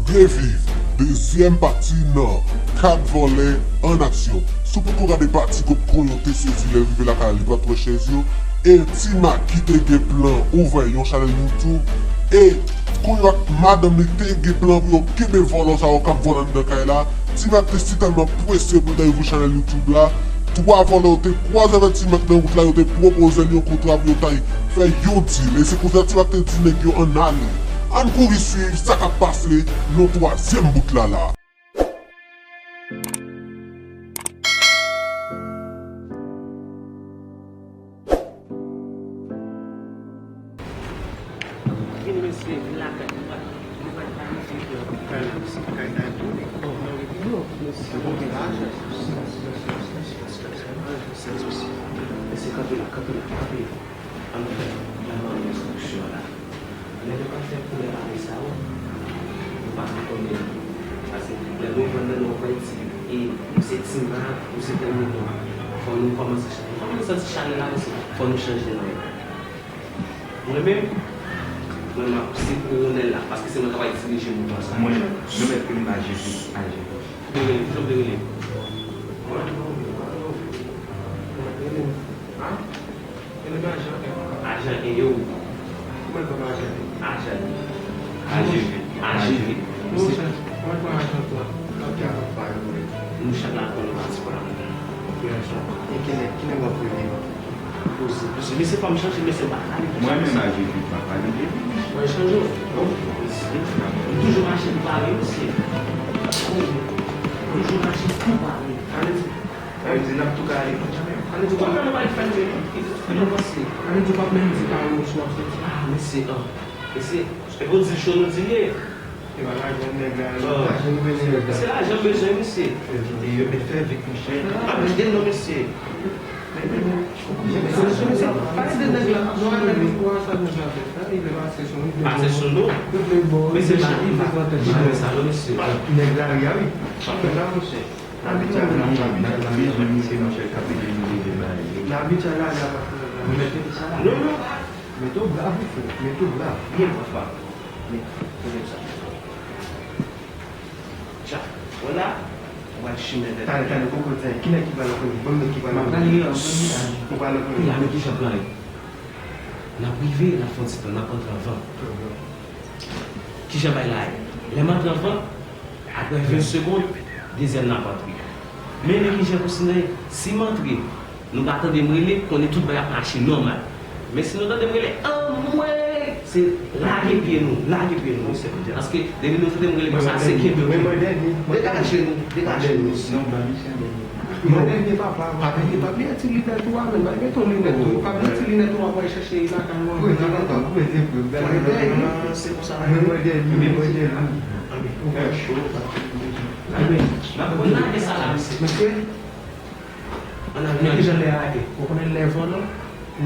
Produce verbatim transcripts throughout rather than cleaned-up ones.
Reviv dezyèm pati nan Kat vòlè an aksyon. Si w potko gade pati kot Konyo te sezi lè l rive lakay li, li pa t wè chèz yo, e Ti Mak ki te gen plan ouvè yon chanèl YouTube, e Konyo ak madanm li te gen plan pou yo kenbe vòlò sa yo k ap vòlè anndan kay la. Ti Mak te sitèlman prese pou l ta ouvri chanèl YouTube la, twa vòlè yo te kwaze avèk Ti Mak nan wout la, yo te pwopoze l yon kontra pou yo ta fè yon deal. E se konsa Ti Mak te di nèg yo ann ale. Ann kouri swiv sa k ap pase nan twazyèm bout la la. Vini mesye, vin lakay nou, nou pral planifye pou kay la, mesye, kay ta tounen. Oh, non, mesye. Mesye, kanpe la, kanpe la, kanpe la. Ann fè, ann ban nou enstriksyon la. Lè nou pral fè koulè pale sa yo, nou pa ka konnen non. Paske lè nou vann nan nou pral di, e, nou se Ti Mak, nou se tèl moun non. Fò nou kòmanse chanje. Fò nou santi chalè la, mesye. Fò nou chanje non. Mwen menm, mwen m ap se kowonèl la, paske se mwen k ap dirije mouvman sa. Mwen, nou mèt rele m A G V, A G V. Toujou vle rele, toujou vle rele. Kòman nou vle, kòman nou vle? Kòman nou vle? Hein? Rele m ajan en. Ajan en, e ou? Kòman l fè m ajan en? Ajan en. A G V, A G V. Monchè, kòman l fè m ajan twa? Nou chak la konn nou pati pa nou. Operasyon. E kilè, kilè w ap rele? Poze, poze. Mesye, fò m chanje, mesye, m pa pale. Mwen menm, A G V, m pa pale de li. Mwen chanje. Bon, mesye. M toujou mache pou pale, mesye. M toujou mache pou pale. Sa vle di, sa vle di n ap tou ka ale konsa menm. Sa vle di, kòman nou pral fè l menm? Ki, ki nou panse? Sa vle di, w p ap menm di pawòl sou w ap soti. Ah, mesye, an. Mesye, e pou di cho nou di ye. E pa lajan nèg la, lajan nou bezwen nèg la. Se lajan bezwen, mesye. Kite yo, men fè vit, monchè. Pa kite non, mesye. Pale de nèg la, nou wè nèg la, nou wè sa nou jan fè. Sa rive pase sou nou. Pase sou nou. Tout le bon. Mesye, pa, pa, pa, sa non, mesye. Nèg la, wi, a wi. Sa fè la, monchè. N ap bezwen, misye, monchè, k ap ede nou leve bagay yo. N ap bezwen la, la, la, la. Non, non. Mete w brav, wi, frè. Mete w brav. Byen, papa. Men, konnen sa. Tcha. Wè la, ou pral chimen vè. Tande, tande, poko di anyen. Kilè ki pral an premye? Ban m met ki pral an premye. M ap gade an premye. Ou pral an premye. Wi, avèk ki jan plan yo? N ap rive, n ap fè yon ti tan, n ap antre anvan. Kijan bagay la ye? Lè m antre anvan, apre ven segonn, dezyèm nan ap antre. Men, men kijan konsigne, si m antre, nou ka tande m rele, konnen tout bagay ap mache nòmal. Men si nou tande m rele, anmwey! Se lage pye nou, lage pye nou, mesye. Paske depi nou tande m rele konsa, se kenbe pye nou. Degaje nou, degaje nou, mesye. Mwen dènye papa, pa bliye, pa bliye ti linèt ou a, men, pa bliye ti linèt ou a, pa bliye ti linèt ou a pou al chèche lakay ou an. Mwen dènye, mwen dènye, mwen dènye. Anben, n ap konn lage sa la, mesye. Mesye, ann ale, ann ale. Kijan lè a ye? Ou konnen lè vòlò?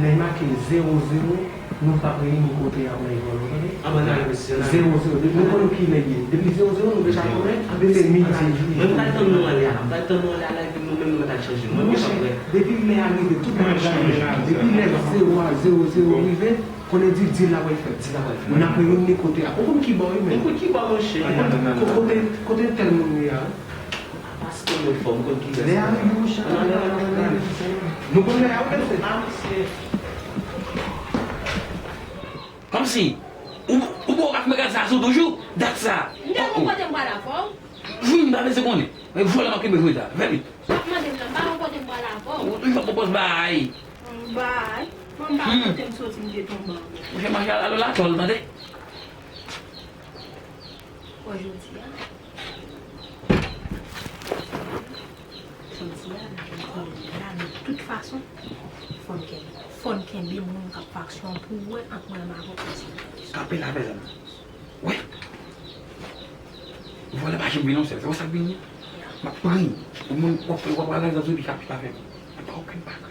Lè make zewo zewo, nou p ap reyini kote a pou n al vòlò, tande? Ann ale, mesye, ann ale. Zewo zewo. Depi nou konn kilè l ye. Depi zewo zewo, nou deja konnen se midi. Mwen, m pral tann nou ale a. M pral tann nou ale a, epi nou menm, nou mèt al chanje. Mwen, mwen, monchè, depi lè a rive, tout moun chanje. Depi lè zewo a, zewo zewo rive, konnen di, di la pral fèt. Di la pral fèt. N ap reyini kote a. Ou konn ki bò, wi, men. Ou konn ki bò, monchè. Ou konn ko-, kote, kote tèl moun ye a, wi. Paske mwen fò, m konn kilès. Lè a rive, monchè. Nou konn lè a, wi, mesye. Ah, mesye. Kòmsi, ou, ou poko ka fè bagay sa sou toujou, dat sa. M te gon kote m pral avè w. Jwi, m pa bezwen konnen. Men vòlè m ap kenbe jodi a. Fè vit. W ap mande m la, m pa gon kote m pral avè w. Ou toujou ap pwopòz bay. M bay. Mwen m pa gon kote m soti, m te tonbe ankò. Monchè, mache al, al, al atòl, tande? Bon, jodi a. Jodi a, n ap gen pwoblèm la, men tout fason, fò n kenbe, fò n kenbe moun k ap faksyon pou wè ant mwen menm avè w konsa. Kanpe la, mezanmi. Wi. Vòlè pa janm vin yon sèl, se konsa k vin ye. M ap priye pou moun w ap, w ap pran lajan sou li k ap viv avè m. Li pa okenn bagay.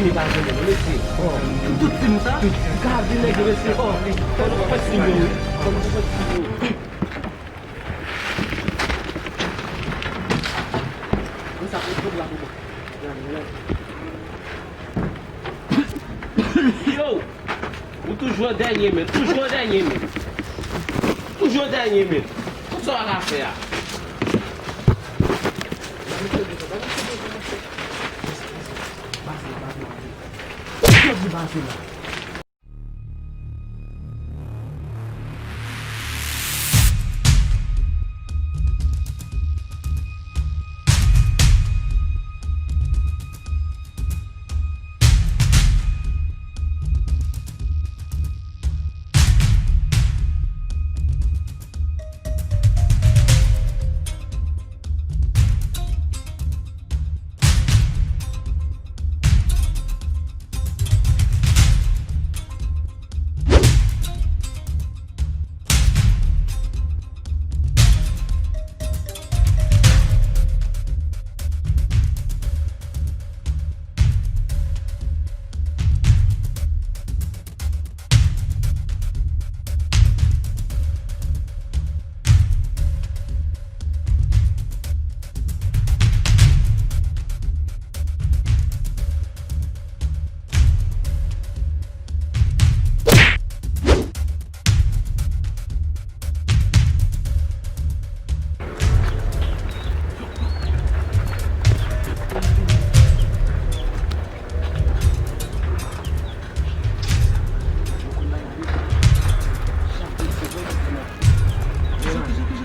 Mesye, oh, tout tim sa, m ka vin nèg yo, mesye, oh, fò nou pran ti yo, wi. Fò nou pran ti yo. Yo! Ou toujou an dènye men, toujou an dènye men. Toujou an dènye men. Tout sa w ka fè a.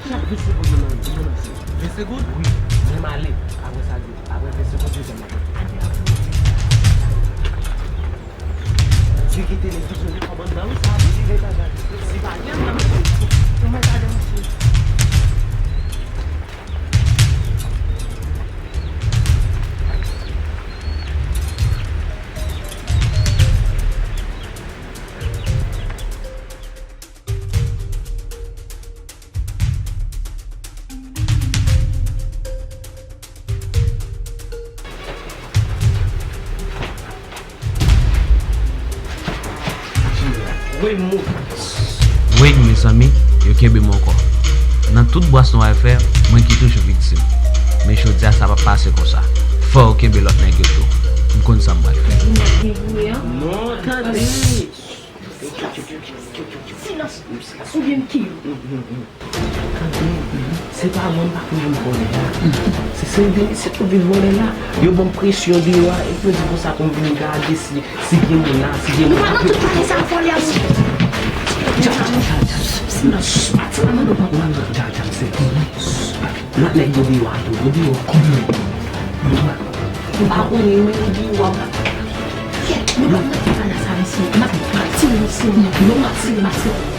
Chak ven segonn, ven segonn? Ven segonn? Wi, men m ale. Apre sa, apre ven segonn, dezyèm la. Di kite nèg vizyon li kòmandan wi, sa wi. Si pa gen nan misye, ou mèt ale misye. Wi, mezanmi, yo kenbe m ankò. Nan tout bras nou al fè, mwen ki toujou viktim. Men jodi a, sa p ap pase konsa. Fò yo kenbe lòt nèg yo tou. M konn sa m pral fè. Non, tande! Silans! Oubyen m kill ou. Se pa mwen, m pa pou vin vòlè la. Se, se vin, se pou vin vòlè la. Yo ban m presyon deyò a, epi yo di konsa pou m vin gade si, si gen moun la, si gen moun la. Nou pa nan tout bagay sa, vòlè a. Dja, dja, dja, dja. Silans. Pati la, mande w pa pou mande w. Dja, dja, se. Lòt nèg yo deyò a tou, yo deyò. Konbyen? Nou pa konnen, men yo deyò a. Kèt, nou pa nan bagay sa, mesye. M ap pati, mesye. Nou pati, mesye.